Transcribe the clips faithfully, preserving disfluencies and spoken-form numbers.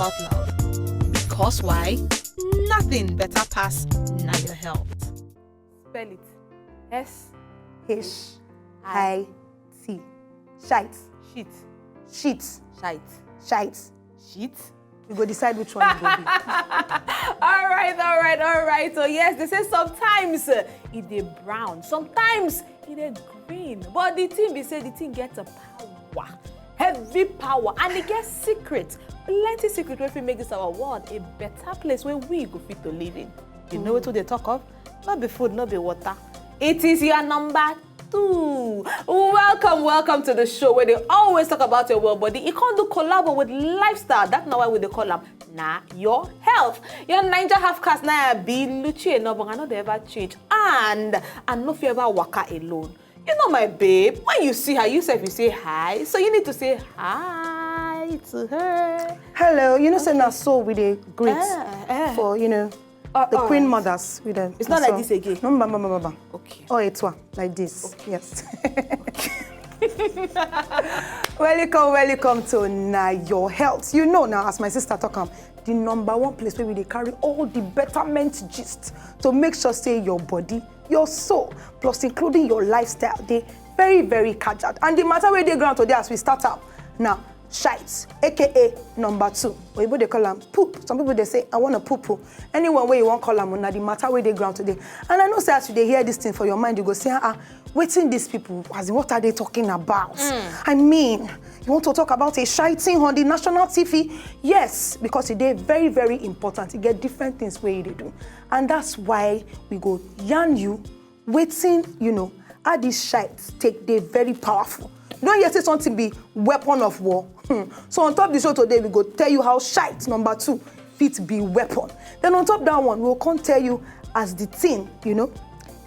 Health Love. Because why? Nothing better pass na your health. Spell it. S H I T. Shite. Shit. Shit. Shite. Shite. Shit. We go decide which one e go be. All right, all right, all right. So yes, they say sometimes uh, e dey brown, sometimes e dey green. But the thing be say the thing get a power, heavy power, and e get secret. Plenty secret wey fit make this our world a better place where we go fit to live in. You know what they talk of? Not be food, not be water. It is your number two. Welcome, welcome to the show where they always talk about your well body. You can't do collabo with lifestyle. That's not why we dey call am na your health. Your Niger half cast na be Luchie no, but I know they ever change. And I no fit ever waka alone. You know my babe. When you see her, you sef you say hi. So you need to say hi to her. Hello, you know say na so we dey greet Eh, eh. for you know Uh, the all queen right. mothers with them. It's not like So, this again. No, mba, mba, mba, mba. Okay. Oh, it's one like this. Yes. Welcome, welcome to Na Your Health. You know now, as my sister talk am, the number one place where we dey carry all the betterment gist to make sure say your body, your soul, plus including your lifestyle, they very, very kajad. And the matter where they ground today as we start up now, shite, A K A number two. Oyibo dey call am poop. Some people they say, "I want to poop." Anyone where you want call am, na the matter where they ground today. And I know say as you dey hear this thing for your mind, you go say, "Ah, ah, wetin these people, as in, what are they talking about?" I mean, you want to talk about a shiting on the national T V? Yes, because it dey very, very important. You get different things where you dey do. And that's why we go yarn you wetin, you know, how this shite take dey very powerful. You don hear say something be weapon of war? Hmm. So on top the show today, we go tell you how shite number two fit be weapon. Then on top that one, we go come tell you as the thing, you know,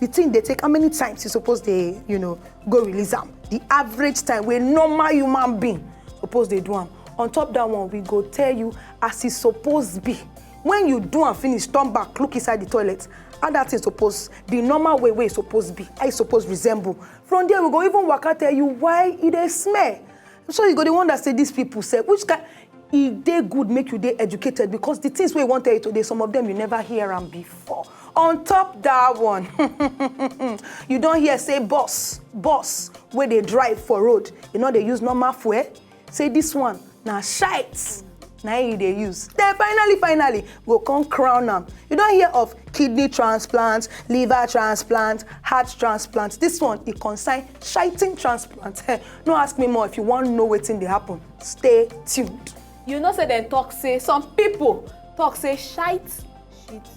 the thing they take, how many times you suppose they, you know, go release am. The average time where normal human being suppose they do am. On top that one, we go tell you as e suppose be. When you do am finish, turn back, look inside the toilet. How that thing suppose, the normal way wey e suppose be, how e suppose resemble. From there, we go even waka tell you why e dey smell. So you go dey wonder say these people say which kind. E dey good make you dey educated because the things wey we wan tell you today, some of them you never hear am before. On top that one, you don hear say bus, bus wey dey drive for road, e no dey use normal fuel. Say this one na shite na you dey use. Then finally, finally, go come crown am. You don hear of kidney transplant, liver transplant, heart transplant? This one e concern shiting transplant. Eh, no ask me more if you wan know wetin dey happen. Stay tuned. You know say dem talk say some people talk say shite, shite,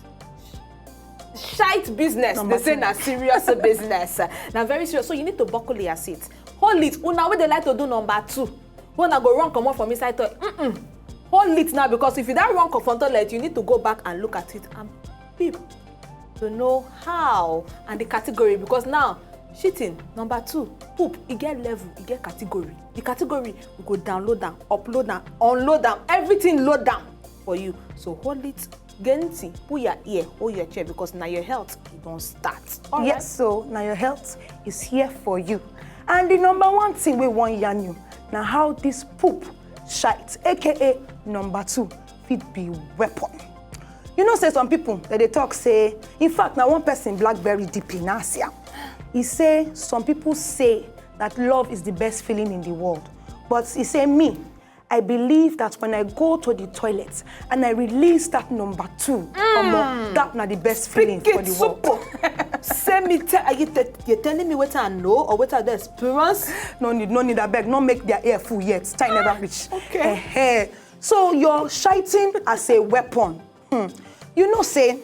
shite business. Number They say two. na serious business. Na very serious. So you need to buckle your seat. Hold it. Una wey dey like to do number two. When I go run comot from inside toilet, mm-mm. Hold it now, because if you don run comot from toilet, you need to go back and look at it and peep to know how and the category, because now shitting number two, poop, e get level, e get category. The category, we go download am, upload am, unload am, everything load am for you. So hold it, genti, put your ear, hold your chair, because now your health e don start. All right? Yes, so now your health is here for you. And the number one thing we wan yarn you na how this poop, shite, A K A number two, fit be weapon. You know say some people that they talk say, in fact, now one person, Blackberry D P, na ask am. He say some people say that love is the best feeling in the world. But he say, "Me, I believe that when I go to the toilet and I release that number two, omo, that na the best feeling Speak for it the world." Super. Say me tell, are you te- you telling me what I know or what I dey experience? No need, no need, I beg, not make their ear full yet. Time never reach. Okay. Eh, eh. So you're shiting as a weapon. Hmm. You know say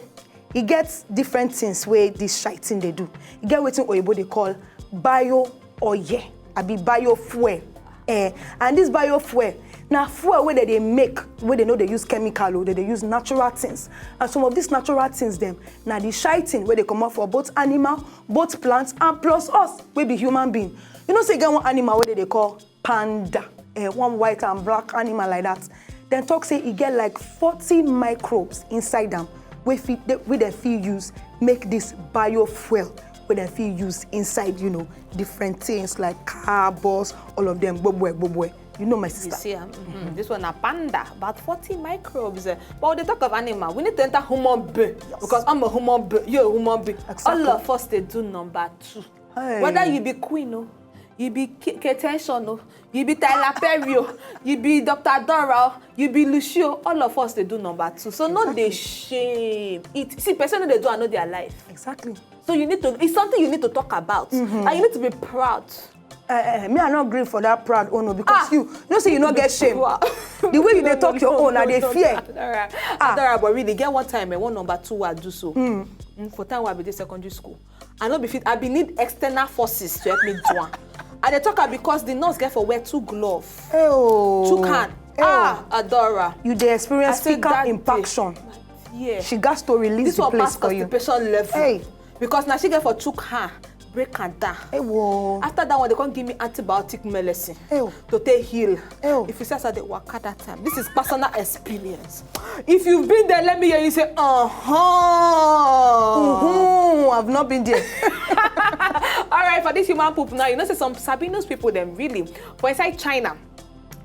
e get different things wey this shiting dey do. E get wetin oyibo dey call bio oil, abi bio fuel. Eh, and this bio fuel na fuel wey dem dey make, wey dem no dey use chemical o, dem dey use natural things. And some of these natural things dem na the shiting wey dey comot for both animal, both plants, and plus us wey be human being. You know say e get one animal wey dem dey call panda, eh, one white and black animal like that. Dem talk say e get like forty microbes inside am wey fit, wey dem fit use make this biofuel wey dem fit use inside, you know, different things like car, bus, all of them, gbogbo, gbogbo. You know my You sister. see, um, mhm, this one na panda, about forty microbes. Uh, but when they talk of animal, we need to enter human being because I'm a human being, you're a human being. Exactly. All of us they do number two. Hey. Whether you be queen, oh, you be K- K-Tension, oh, you be Tyler Perry, oh, you be Doctor Dora, oh, you be Lucio, all of us they do number two. So no they shame. It see person no they do another their life. Exactly. So you need to, it's something you need to talk about. And you need to be proud. Uh, uh, me, I not agree for that proud owner because Ah. you, you know, say you not get shame. Wow. The way you No, they no, talk your no, own, no, and they no, fear. no, no, no. Ah. Adora, but really, get one time, eh, one number two I do so. Mm, for time I be the secondary school. I not be fit. I be need external forces to help me do one. And they talk am because the nurse get for wear two glove, Hey, oh. two can. Hey, oh. Ah, Adora. You dey experience I said fecal that day. Impaction. Yeah. She got to release This the one place pass for you. Constipation level. Hey. Because now she get for two can break and down. Hey, whoa. After that one, they can't give me antibiotic medicine Hey, oh. to take heal. Ew. If you say I dey waka that time, this is personal experience. If you've been there, let me hear you say, uh huh. Mm-hmm. I've not been there. All right, for this human poop now, you know, say some Sabinus people, them really, for inside China,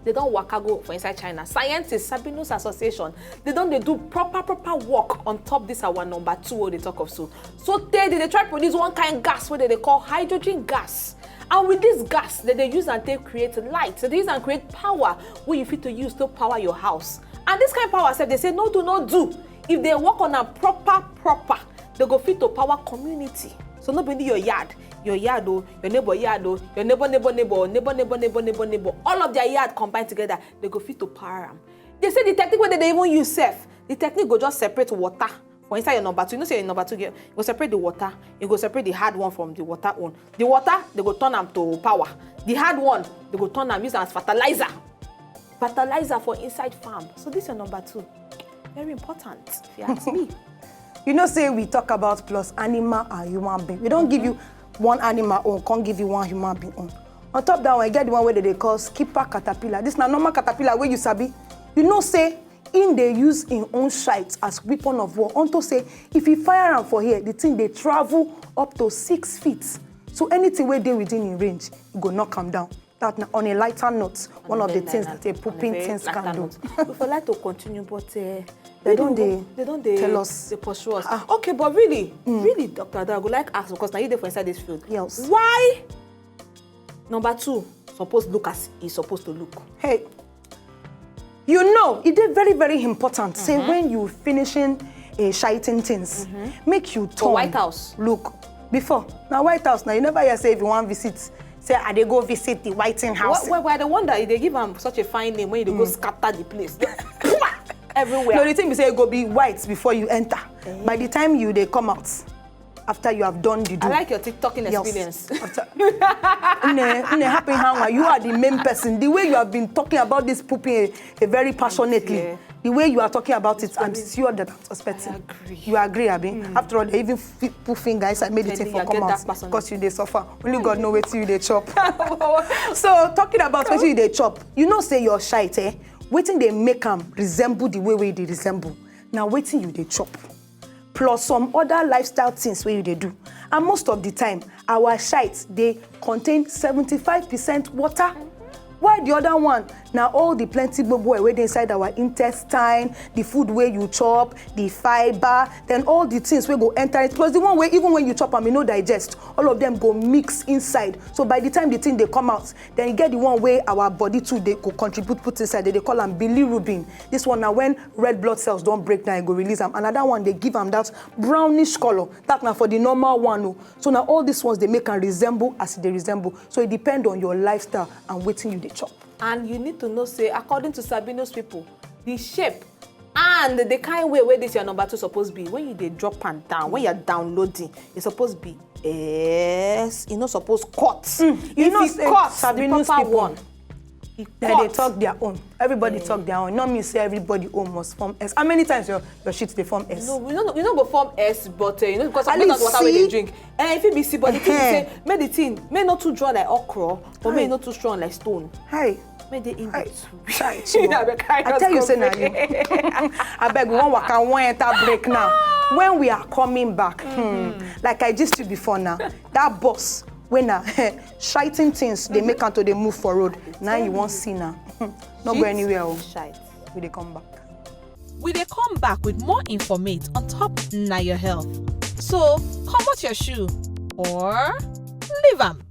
they don't waka go for inside China. Scientists, Sabinus Association, they don't they do proper, proper work on top this our number two what they talk of so. So they, they, they try produce one kind gas what they, they call hydrogen gas. And with this gas, they, they use and they create light. So they use and create power where you fit to use to power your house. And this kind of power, sef, they say no do, no do. If they work on a proper, proper, they go fit to power community. So no be only your yard, your yard, oh, your neighbor yard, oh, your neighbor, neighbor, neighbor, neighbor, neighbor, neighbor, neighbor, neighbor. All of their yard combined together, they go fit to power am. They say the technique where they, they even use sef, the technique go just separate water for inside your number two. You know say your number two get, you go separate the water, you go separate the hard one from the water own. The water, they go turn am to power. The hard one, they go turn am use am as fertilizer. Fertilizer for inside farm. So this your number two. Very important, if you ask me. You know, say we talk about plus animal and human being. We don't give you one animal own, can't give you one human being own. On top that one, you get the one where they call skipper caterpillar. This na normal caterpillar where you sabi. You know, say in they use in own shite as weapon of war. Unto say if you fire am for here, the thing they travel up to six feet. So anything where they within in range, it go knock am down. That na on a lighter note, one of the things that a pooping things can do. We for like to continue, but uh, They don't dey they don't dey tell us. They pursue us. Ah, okay, but really, really, Doctor Ada, I would like ask because now you dey for inside this field. Yes. Why number two supposed look as he's supposed to look? Hey, you know, it is very, very important. Say when you finishing a shiting things, make you turn. White House. Look, before now White House now you never hear say if you want visit, say I dey go visit the White House. Why, why, why the wonder if they give him such a fine name when you go scatter the place everywhere? No, the thing be say it go be white before you enter. By the time you they come out, after you have done the do. I like your TikToking Yes. Experience. After, nne, nne, happy how you are the main person. The way you have been talking about this pooping a, a very passionately, Yeah. the way you are talking about it, I'm sure that I'm expecting. I agree. You agree, Abi? After all, they even fi- put finger inside, made the thing Then for you get come that out person. Because you dey suffer. Only God know what you dey chop. So talking about what you dey chop, you know say your shite, eh? Waiting they make am resemble the way way they resemble. Now waiting you dey chop. Plus some other lifestyle things where you dey do. And most of the time, our shite they contain seventy-five percent water. Why the other one? Now all the plenty bobo wey dey inside our intestine, the food where you chop, the fiber, then all the things where go enter it. Plus the one where even when you chop am, you no digest. All of them go mix inside. So by the time the thing they come out, then you get the one where our body too they go contribute put inside. They, they call am bilirubin. This one now when red blood cells don't break down, it go release am. Another one they give am that brownish color. That now for the normal one. Oh. So now all these ones they make and resemble as they resemble. So it depend on your lifestyle and waiting you they chop. And you need to know say, according to Sabino's people, the shape and the kind way where this your number two supposed be, when you they drop and down, when you're downloading, it's supposed to be yes, you know supposed cut. You If know you say cut the Sabino's proper people, one, it Then they cut. talk their own. Everybody talk their own. Not mean say everybody own must form S. How many times your, your shit they form S? No, we no we no go form S, but uh, you know because At of not least water we dey see- drink. Eh, if it be C, but the thing Eh. say, make the thing may not too draw like okra, but may Aye. not too strong like stone. Hey. May they in Hey, between. chai, chai. I tell you say na you. I beg we won't waka one enter break now. When we are coming back, hmm, like I just you before now, that boss When na shiting things dey make am to dey move for road, na you wan see na. No go Shit. Anywhere o. Shite. We dey come back. We dey come back with more informate on top Na Your Health. So, comot your shoe or leave am.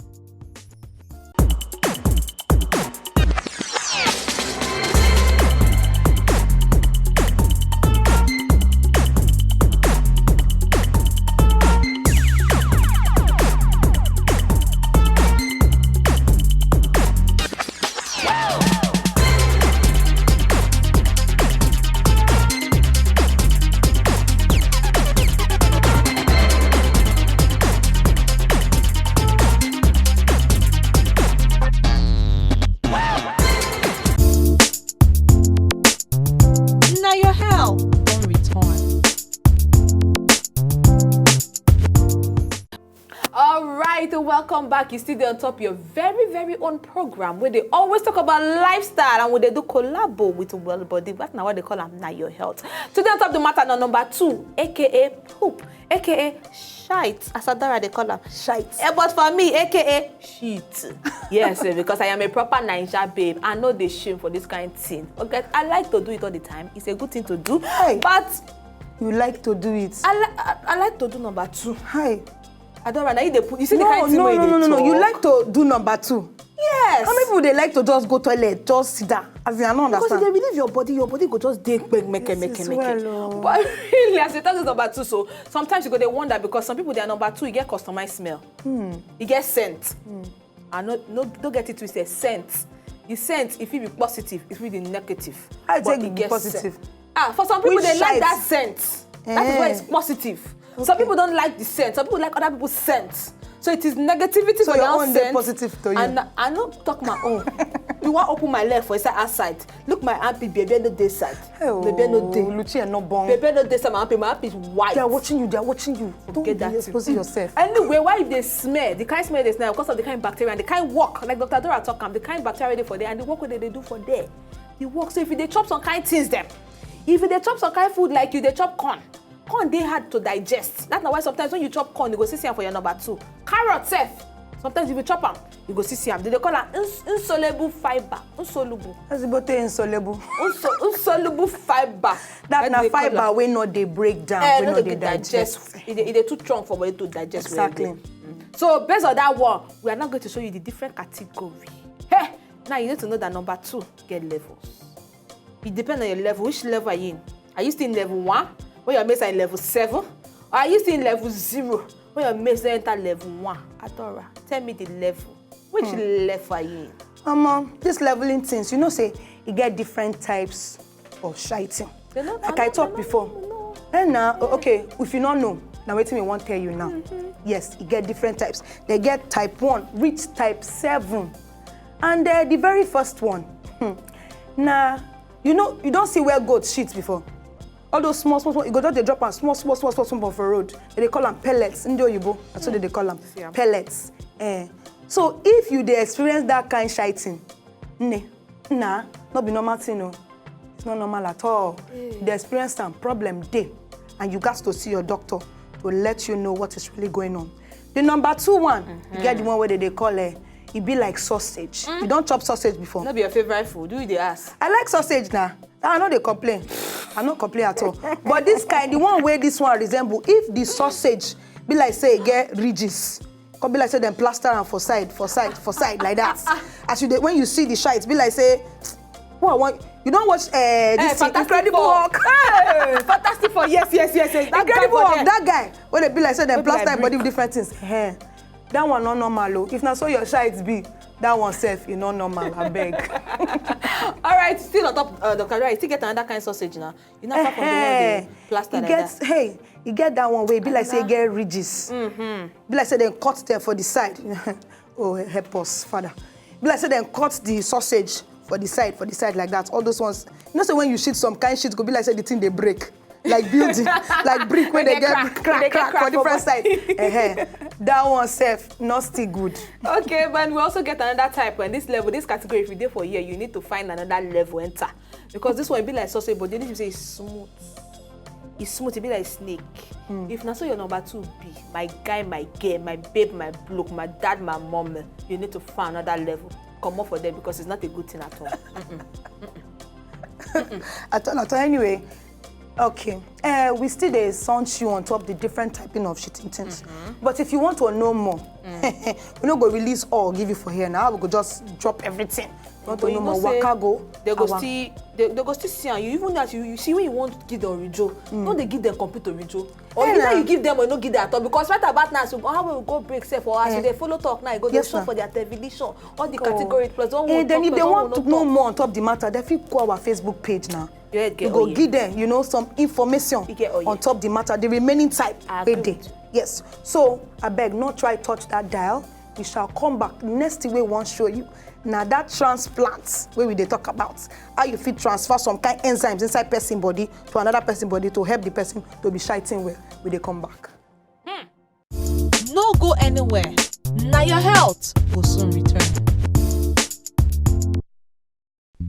Na Your Health don return. All right, welcome back. You still dey on top your very, very own program where they always talk about lifestyle and where they do collabo with Well Body. But now what they call am, Na Your Health. Today on top the matter, now number two, A K A poop, A K A shite, as Adara they call am. Shite. Eh, but for me, A K A shit. Yes, eh, because I am a proper Naija babe. I know the shame for this kind of thing. Okay, I like to do it all the time. It's a good thing to do. Hey. But You like to do it. I, li- I, I like to do number two. Hi. Adora, now you dey put. You see the No, kind thing no, wey no, you no, dey no, no, no. You talk. Like to do number two. Yes. How many people they like to just go toilet, just sit down? As in, I don't Because if understand. they relieve your body, your body go just dey big, make, make, make, This make. well, oh. But really, as you talk this number two, so sometimes you go dey wonder because some people their number two, you get customized smell, you get scent. I no no don't get it twisted. Scent, the scent, if it be positive, if it be negative. I But take e it be get positive. Ah, for some people Which they like shite? That scent. That is why Eh. It's positive. Some people don't like the scent. Some people like other people's scent. So it is negativity So for your your own dey scent. Positive to you. And I no talk my own. You wan open my leg for inside outside. Look my armpit, baby no dey side. Hey, oh, Baby no dey. Lucia no born. Baby no dey side. My armpit, my armpit white. They are watching you. They are watching you. Don't Get be that exposing thing. Yourself. Anyway, why you dey smell? The kind smell they smell because of the kind bacteria and the kind work. Like Doctor Dora talk am, the kind bacteria dey for there and the work wey they dey do for there. The work. So if you dey chop some kind things, them, if you dey chop some kind food like you dey chop corn, corn dey hard to digest. That's na why sometimes when you chop corn, you go see see am for your number two. Carrot sef, sometimes if you chop am, you go see see am. They dey call am ins- insoluble fiber. Insoluble. That's about insoluble. Inso- insoluble fiber. That Wetin na they call fiber am? Wey no dey break down. Eh, Wey no no dey dey digest. Digest. E dey e dey too strong for body to digest well Exactly. well. So based on that one, we are now going to show you the different category. Hey, now you need to know that number two get levels. It depends on your level. Which level are you in? Are you still in level one, when your mates are in level seven? Or are you still in level zero, when your mates don enter level one? Adora, tell me the level. Which level are you in? Omo, this leveling things, you know say e get different types of shiting. They no- Like I I no- talk I no- before. I no- And now, okay, if you don't know, now wetin we wan tell you now. Yes, e get different types. They get type one, reach type seven. And uh, the very first one, hmm, na, you know, you don see where goat shit before. All those small, small, small, you go just dey drop am small, small, small, small, small for road. They dey call am pellets, ndị oyibo. That's what they dey call am. See am. Pellets. Eh. So if you dey experience that kind shiting, nne, na, no be normal thing o. It's not normal at all. Dey experience am, problem dey, and you gats to see your doctor to let you know what is really going on. The number two one, you get the one wey they dey call, eh, e be like sausage. You don chop sausage before? No be your favorite food. Who you dey ask? I like sausage na. I no dey complain. I no complain at all. But this kind, the one wey this one resemble, if the sausage be like say e get ridges, come be like say dem plaster am for side, for side, for side like that. As you dey, when you see the shite, be like say, who I want? You don watch uh, this thing, Fantastic Incredible Four. Hulk? Hey, Fantastic Four. Yes, yes, yes, yes. That Incredible guy for Hulk, there. That guy wey dey be like say dem Wey be like plaster im body brick. With different things. Eh, that one no normal o. If na so your shite be, that one sef e no normal, abeg. All right, still on top, uh, Doctor Dora, you still get another kind sausage now. You know, apart from the one Eh, dey plaster e like get, that. Hey, e get that one wey e be like say e Another- Get ridges. Be like say dem cut them for the side. Oh, help us, Father. Be like say dem cut the sausage for the side, for the side like that. All those ones. You know say when you shit some kind shit, go be like say the thing dey break. Like building, like brick wey Wey dey get get crack, crack, wey dey crack, get crack for different for side. Eh, that one sef not still good. Okay, but we also get another type. And this level, this category, if you dey for here, you need to find another level enter. Because this one be like sausage, but this one say it's smooth. E smooth, e be like snake. If na so your number two be, my guy, my girl, my babe, my bloke, my dad, my mom, you need to find another level. Comot for there, because it's not a good thing at all. At all, at all. Anyway, okay. Uh, we still dey sound you on top the different typing of shitting things. But if you want to know more, we no go release all give you for here now. We go just drop everything. You want to But know you more? know say Waka go. They go our- still, they, they go still see am. You, even that you, you see, when you want give them rejo, no dey give them complete rejo. Or Eh, either na. You give them or you no give them at all. Because right about now, so how we go break sef for us? Eh. They follow talk now. E go dey Yes, show na. For their television, all the Go. category plus one Eh, will then talk, if they plus one want will to not know talk. More on top the matter, they fit go our Facebook page now. You head We get go oye. Give them, you know, some information You get oye. On top the matter, the remaining type. I Wey agree dey. With you. Yes. So I beg, not try touch that dial. We shall come back next thing we want show you. Now that transplant where we dey talk about how you fit transfer some kind enzymes inside person body to another person body to help the person to be shitting well. We dey come back. No go anywhere. Na your health go soon return.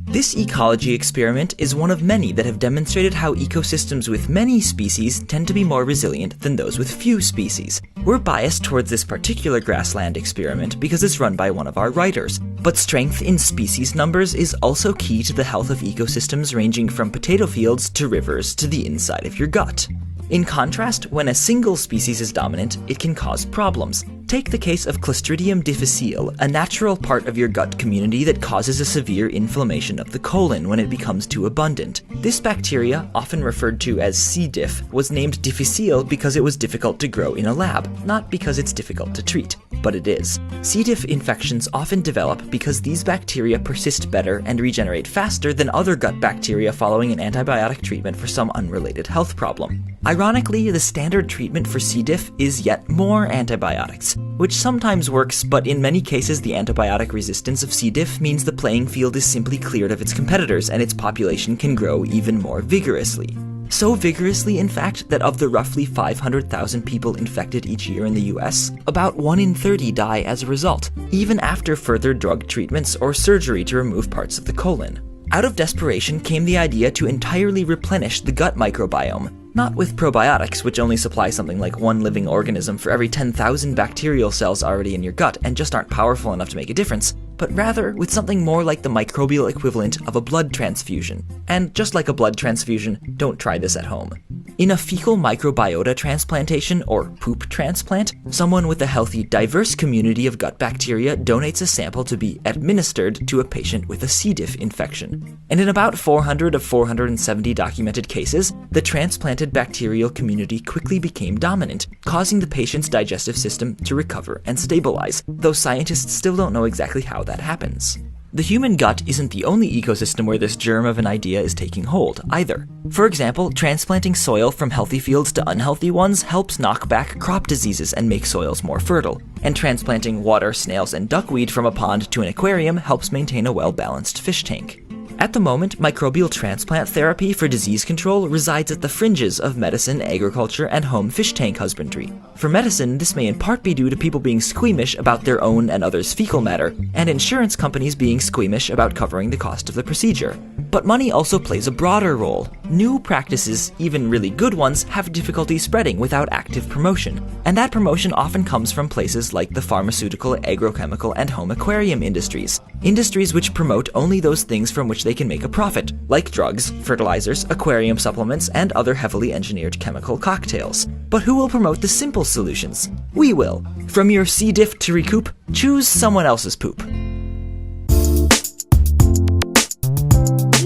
This ecology experiment is one of many that have demonstrated how ecosystems with many species tend to be more resilient than those with few species. We're biased towards this particular grassland experiment because it's run by one of our writers, but strength in species numbers is also key to the health of ecosystems ranging from potato fields to rivers to the inside of your gut. In contrast, when a single species is dominant, it can cause problems. Take the case of Clostridium difficile, a natural part of your gut community that causes a severe inflammation of the colon when it becomes too abundant. This bacteria, often referred to as C. diff, was named difficile because it was difficult to grow in a lab, not because it's difficult to treat. But it is. C. diff infections often develop because these bacteria persist better and regenerate faster than other gut bacteria following an antibiotic treatment for some unrelated health problem. Ironically, the standard treatment for C. diff is yet more antibiotics, which sometimes works, but in many cases, the antibiotic resistance of C. diff means the playing field is simply cleared of its competitors and its population can grow even more vigorously. So vigorously, in fact, that of the roughly five hundred thousand people infected each year in the U S, about one in thirty die as a result, even after further drug treatments or surgery to remove parts of the colon. Out of desperation came the idea to entirely replenish the gut microbiome, not with probiotics, which only supply something like one living organism for every ten thousand bacterial cells already in your gut and just aren't powerful enough to make a difference, but rather with something more like the microbial equivalent of a blood transfusion. And just like a blood transfusion, don't try this at home. In a fecal microbiota transplantation, or poop transplant, someone with a healthy, diverse community of gut bacteria donates a sample to be administered to a patient with a C. diff infection. And in about four hundred of four hundred seventy documented cases, the transplanted bacterial community quickly became dominant, causing the patient's digestive system to recover and stabilize, though scientists still don't know exactly how that happens. The human gut isn't the only ecosystem where this germ of an idea is taking hold, either. For example, transplanting soil from healthy fields to unhealthy ones helps knock back crop diseases and make soils more fertile. And transplanting water, snails, and duckweed from a pond to an aquarium helps maintain a well balanced fish tank. At the moment, microbial transplant therapy for disease control resides at the fringes of medicine, agriculture, and home fish tank husbandry. For medicine, this may in part be due to people being squeamish about their own and others' fecal matter, and insurance companies being squeamish about covering the cost of the procedure. But money also plays a broader role. New practices, even really good ones, have difficulty spreading without active promotion, and that promotion often comes from places like the pharmaceutical, agrochemical, and home aquarium industries. Industries which promote only those things from which they can make a profit, like drugs, fertilizers, aquarium supplements, and other heavily engineered chemical cocktails. But who will promote the simple solutions? We will. From your C. diff to recoup, choose someone else's poop.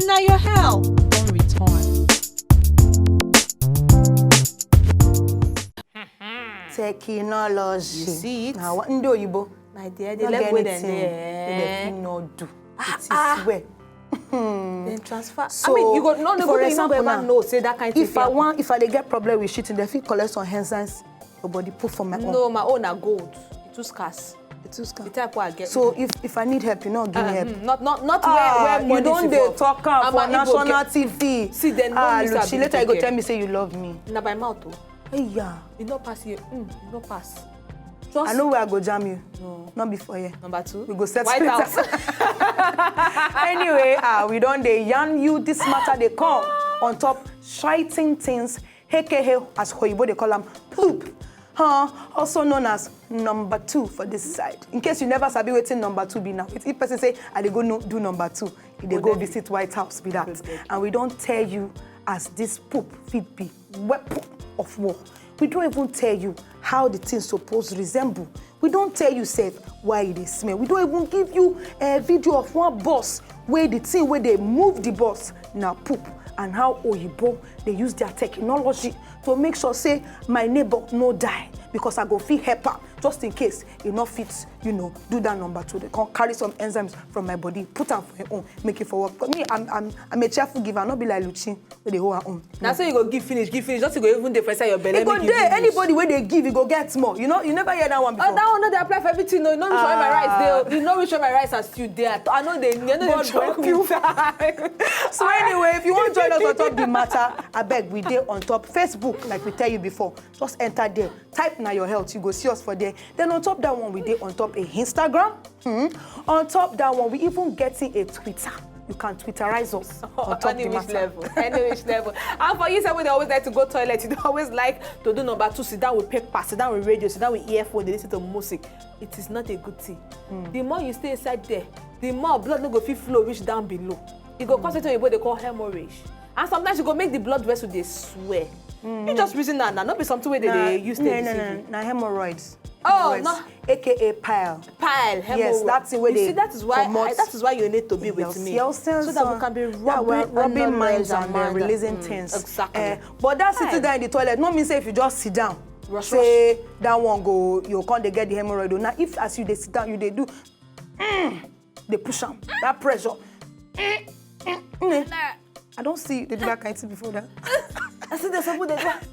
Na your health don return. Technology. You see it? Now what? Ndị oyibo. My dear, they No left get with them Anything wey there. Dem fit no do. It is Ah. Well. Then transfer. So, I mean, you go no, no, for no, you no example go ever now, know say that kind thing. If I want, if I dey get problem with shitting, they fit collect some enzymes. Your body put for my own. No, my own are gold. It too scarce. It too scarce. The type wey I get. So if if I need help, you know, give me Uh, help. mm, not not not Ah, where where you money don fit dey work. Talk am for Ama Igbo national girl. T V. See, dem no Ah, miss look, her she big later you go girl. Tell me say you love me. Na by mouth o. Hey, yeah. E no pass you. Mm, e no pass. Just I know where I go jam you. No. Not before here. Number two. We go set White it. House. Anyway, ah, we don dey yarn you this matter dey come on top shitting things A K A, as Oyibo dey call am, poop. Huh? Also known as number two for this side. In case you never sabi wetin number two be now, if person say, "I dey go no, do number two," e dey go visit White House be that. And we don tell you as this poop fit be weapon of war. We don even tell you how the thing suppose resemble. We don tell you sef why e dey smell. We don even give you a video of one bus wey the thing wey dey move the bus na poop, and how Oyibo dey use their technology to make sure say my neighbor no die, because I go fit help am just in case e no fit, you know, do that number two. Dem come carry some enzymes from my body, put am for im own, make e for work. But me, I'm, I'm, I'm a cheerful giver, no be like Luchin wey dey hold her own. Na so you go give finish, give finish. Just you go even dey for inside your belle. E go dey, anybody wey dey give, e go get more. You know, you never hear that one before. Oh, that one no dey apply for everything. No, you know which one my rice dey. You know which one my rice as you dey. I know they, I know they chop you. So anyway, if you wan join us on top the matter, abeg, we dey on top Facebook, like we tell you before. Just enter there, type "Na Your Health," you go see us for there. Then on top that one, we dey on top a Instagram. Hmm. On top that one, we even getting a Twitter. You can Twitterize us on top the matter. Any which level, any which level. And for you, sef, wey dey always like to go toilet, you dey always like to do number two, sit down with paper, sit down with radio, sit down with earphone, dey listen to music. It is not a good thing. The more you stay inside there, the more blood no go fit flow reach down below. E go cause wetin Oyibo dey call hemorrhage. And sometimes e go make the blood vessel dey swell. You just reason that now. No be something wey dey dey use take deceive you. Na hemorrhoids. Oh, no. A K A pile. Pile, hemorrhoid. Yes, that's the way. You see, that is why I, that is why you need to be with me, so that we can be rubbing, rubbing minds and releasing things. Exactly. Eh, but that sitting down in the toilet no mean say if you just sit down, say that one go, you come dey get the hemorrhoid. Now, if as you dey sit down, you dey do, mm, dey push am, that pressure. Mm, mm, mm. I don't see you dey do that kind thing before that. I see the people dey do that.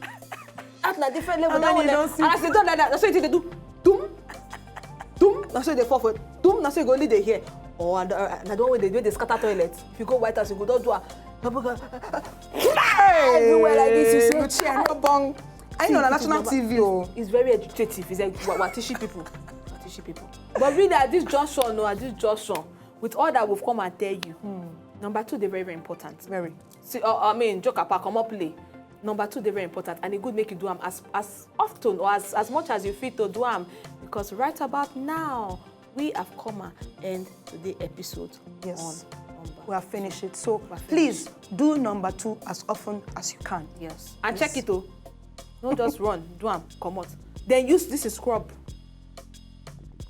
That na different level. That one, and as they do like that, that's what they do. Doom, doom. That's what they fall for. Doom. That's what you go only dey hear. Oh, and uh, na the one wey dey, wey dey scatter toilet. If you go White House, you go don do a. Hey, everywhere like this, you say, "Chair no bong." I know na national T V. Oh, it's very educative. It's like wa- wa- teaching people, teaching people. But really, at this junction, no, at this junction, with all that we've come and tell you, number two, they're very, very important. Very. See, uh, I mean, joke apart, come up play. Number two, they're very important, and it good make you do them as as often or as as much as you fit to do them, because right about now we have come and end today episode. Yes. On number. We have finished it. So please do number two as often as you can. Yes. And check it, oh. No just run, do am, comot. Then use this scrub.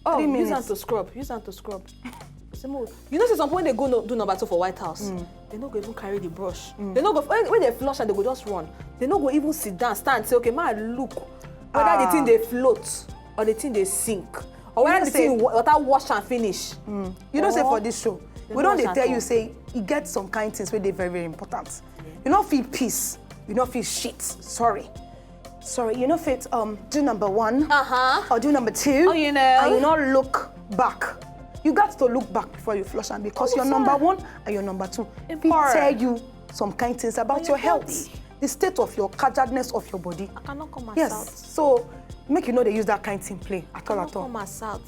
Oh, use am to scrub. Use am to scrub. You know, say some people, when they go no, do number two for White House, they no go even carry the brush. They no go, when, when they flush and they go just run. They no go even sit down, stand, say, "Okay, ma look whether the thing dey float or the thing dey sink, or whether the thing water wash and finish." You know, say for this show, we don dey tell you say e get some kind things wey dey very, very important. You no fit piss, you no fit shit. Sorry. Sorry, you no fit, um, do number one, uh-huh, or do number two, oh, you know, and you no look back. You got to look back before you flush am, because your number one and your number two fit tell you some kind things about your health, the state of your cajadness of your body. I cannot come as out. Yes, so make you no dey use that kind thing play at all, at all. Come as out.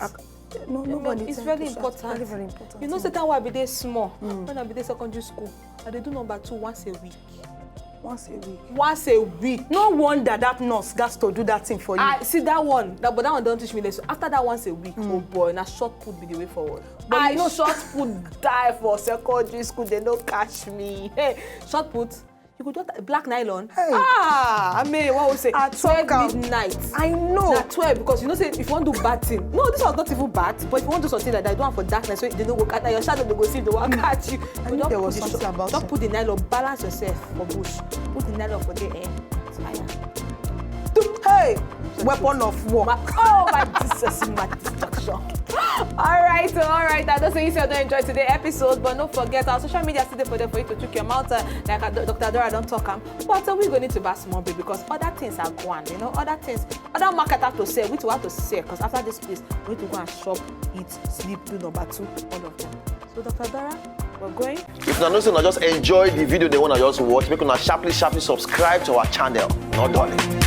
No, nobody. It's very important. Very, very important. You know, say that why I be dey small. When I be dey secondary school, I dey do number two once a week. Once a week. Once a week. No wonder that nurse got to do that thing for you. I see that one. That, but that one don't teach me lesson. After that once a week, oh boy, na short put be the way forward. But I know short put die for secondary school. They no catch me. Hey, short put. You go just black nylon. Hey. Ah, I mean, what we say? At twelve midnight. I know. Na twelve, because you know say if you want to do bad thing, no, this was not even bad. But if you want to do something like that, you don't have for darkness, so they no go catch your shadow. They go see, they want catch you. I knew there was something about it. Just put the nylon, balance yourself for bush. Put the nylon for the air. Fire. Hey, weapon of war. Oh my Jesus, my destruction. All right, so all right. I don't say you still don't enjoy today's episode, but don't forget our social media still dey for there for you to check your mouth. Uh, like uh, Doctor Dora don't talk am, but uh, we go need to buy small bit because other things are going. You know, other things, other market have to sell. We to have to sell because after this place, we need to go and shop, eat, sleep, do number two, all of them. So Doctor Dora, we're going. If una know say una just enjoy the video, they wanna just watch, make una sharply, sharply subscribe to our channel. No darling.